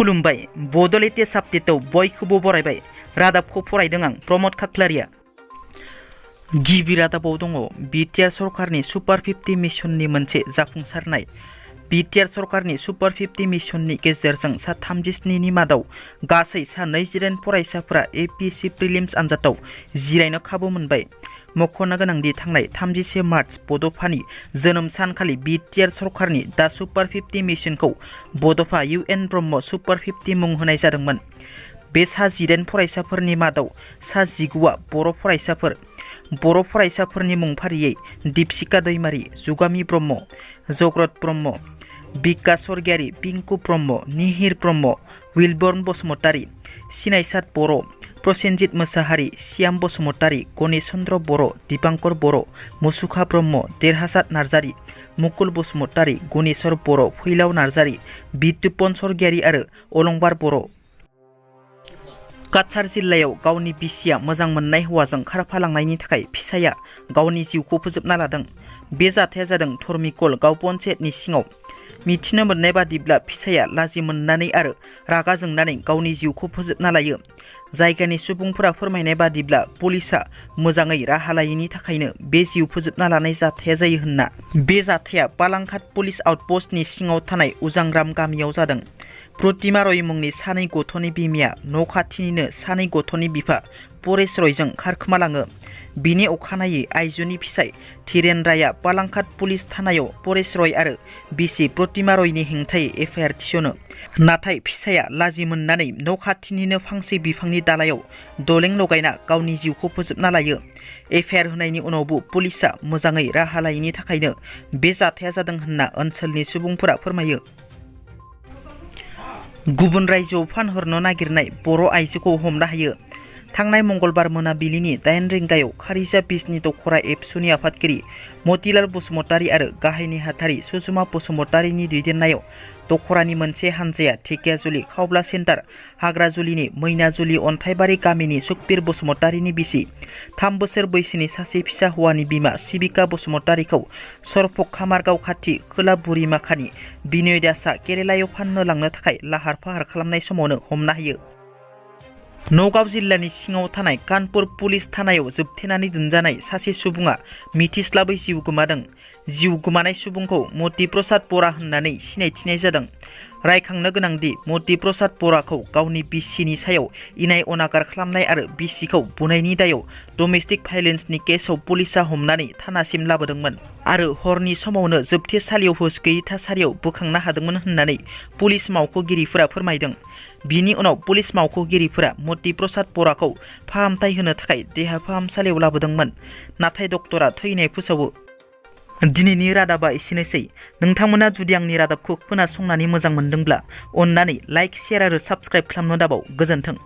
खुलुमबाय बड'लेण्ड आपडेटआव बयखौबो बरायबाय। रादाबखौ फरायदों आं प्रमद खाख्लारिया। गिबि रादाबाव दङ बिटिआर सरकारनि सुपार 50 मिशननि मोनसे जाफुंसारनाय। बिटिआर सरकारनि सुपार 50 मिशननि गेजेरजों सा 37नि मादाव गासै सा 29 फरायसाफोरा एपिएससि प्रिलिम्स आनजादाव जिरायनो खाबु मोनबाय। मख'नो गोनांदि थांनाय 31 मार्च बड'फानि जोनोम सानखालि बिटिआर सरकारनि दा सुपार 50 मिशनखौ बड'फा UN ब्रह्म सुपार 50 मुं होनाय जादोंमोन। बे सा 19 फरायसाफोरनि मादाव सा 19आ बर' फरायसाफोर। बर' फरायसाफोरनि मुं फारियै दीपशिखा दैमारी, जुगामि ब्रह्म, जग्रत ब्रह्म, बिकास सरगियारी, पिंकु ब्रह्म, निहिर ब्रह्म, विलबर्न बसुमतारी, सिनायसाद बर', प्रसेनजित मोसाहारी, सियाम बसुमतारी, गणेश चन्द्र बर', दीपांकर बर', मुसुखा ब्रह्म, देरहासाद नार्जारी, मुकुल बसुमतारी, गुनेश्वर बर', फैलाव नार्जारी, बितुपन सरगियारी आरो अलंबार बर'। काछार जिल्लायाव गावनि बिसिया मोजां मोननाय हौवाजों खारफालांनायनि थाखाय फिसाया गावनि जिउखौ फोजोबना लादों। बे जाथाया जादों धर्मिकल गाव पन्चायतनि सिङाव। मिथिनो मोननाय बादिब्ला फिसाया लाजि मोननानै आरो रागा जोंनानै गावनि जिउखौ फोजोबना लायो। जायगानि सुबुंफोरा फोरमायनाय बादिब्ला पुलिसआ मोजाङै राहा लायैनि थाखायनो बे जिउ फोजोबना लानाय जाथाया जायो होनना। बे जाथाया बालांखाट पुलिस आउटपस्टनि सिङाव थानाय उजांग्राम गामियाव जादों। प्रतिमा रय मुंनि सानै गथ'नि बिमाया न' खाथिनिनो सानै गथ'नि बिफा परेश रयजों खारखोमालाङो। बिनि अखानायै आइजोनि फिसाय धीरेन रायआ बालांखाट पुलिस थानायाव परेश रय आरो बिसि प्रतिमा रयनि हेंथायै FIR थिसनो। नाथाय फिसाया लाजि मोननानै न' खाथिनिनो फांसे बिफांनि दालायाव दलें लगायना गावनि जिउखौ फोजोबना लायो। FIR होनायनि उनावबो पुलिसआ मोजाङै राहा लायैनि थाखायनो बे जाथाया जादों होनना ओनसोलनि सुबुंफोरा फोरमायो। गुबुन रायजोआव फानहरनो नागिरनाय बर' आइजोखौ हमनो हायो। थांनाय मंगलबार मोनाबिलिनि 8 रिंगायाव खारिजा बिजनि दख'रा एबसुनि आफादगिरि मतिलाल बसुमतारी आरो गाहाय नेहाथारि सुजुमा बसुमतारीनि दैदेननायाव दख'रानि मोनसे हानजाया धेकियाजुलि खावब्ला सेन्टार हाग्राजुलिनि मैनाजुलि अन्थाइबारि गामिनि सुखबिर बसुमतारीनि बिसि 3 बोसोर बैसोनि सासे फिसा हौवानि बिमा सिबिका बसुमतारीखौ सरफक खामारगाव खाथि खोला बुरिमाखानि बिनय दासआ केरेलायाव फाननो लांनो थाखाय लाहार फाहार खालामनाय समावनो हमनो हायो। नगाव जिल्लानि सिङाव थानाय कानपुर पुलिस थानायाव जोबथेनानै दोनजानाय सासे सुबुङा मिथिस्लाबै जिउ गोमादों। जिउ गोमानाय सुबुंखौ मति प्रसाद बरा होननानै सिनायथिनाय जादों। रायखांनो गोनांदि मति प्रसाद बराखौ गावनि बिसिनि सायाव इनाय अनागार खालामनाय आरो बिसिखौ बुनायनि दायाव डमेस्टिक भायलेन्सनि केसआव पुलिसआ हमनानै थानासिम लाबोदोंमोन आरो हरनि समावनो जोबथेसालियाव हुस गैयै थासारियाव बोखांनो हादोंमोन होननानै पुलिस मावख'गिरिफोरा फोरमायदों। बिनि उनाव पुलिस मावख'गिरिफोरा मति प्रसाद बराखौ फाहामथाय होनो थाखाय देहा फाहामसालियाव लाबोदोंमोन, नाथाय डक्टरा थैनाय फोसावो। दिनैनि रादाबा एसेनोसै। नोंथांमोना जुदि आंनि रादाबखौ खोनासंनानै मोजां मोनदोंब्ला अन्नानै लाइक, शेयार आरो साबस्क्राइब खालामनो दाबाव। गोजोन्थों।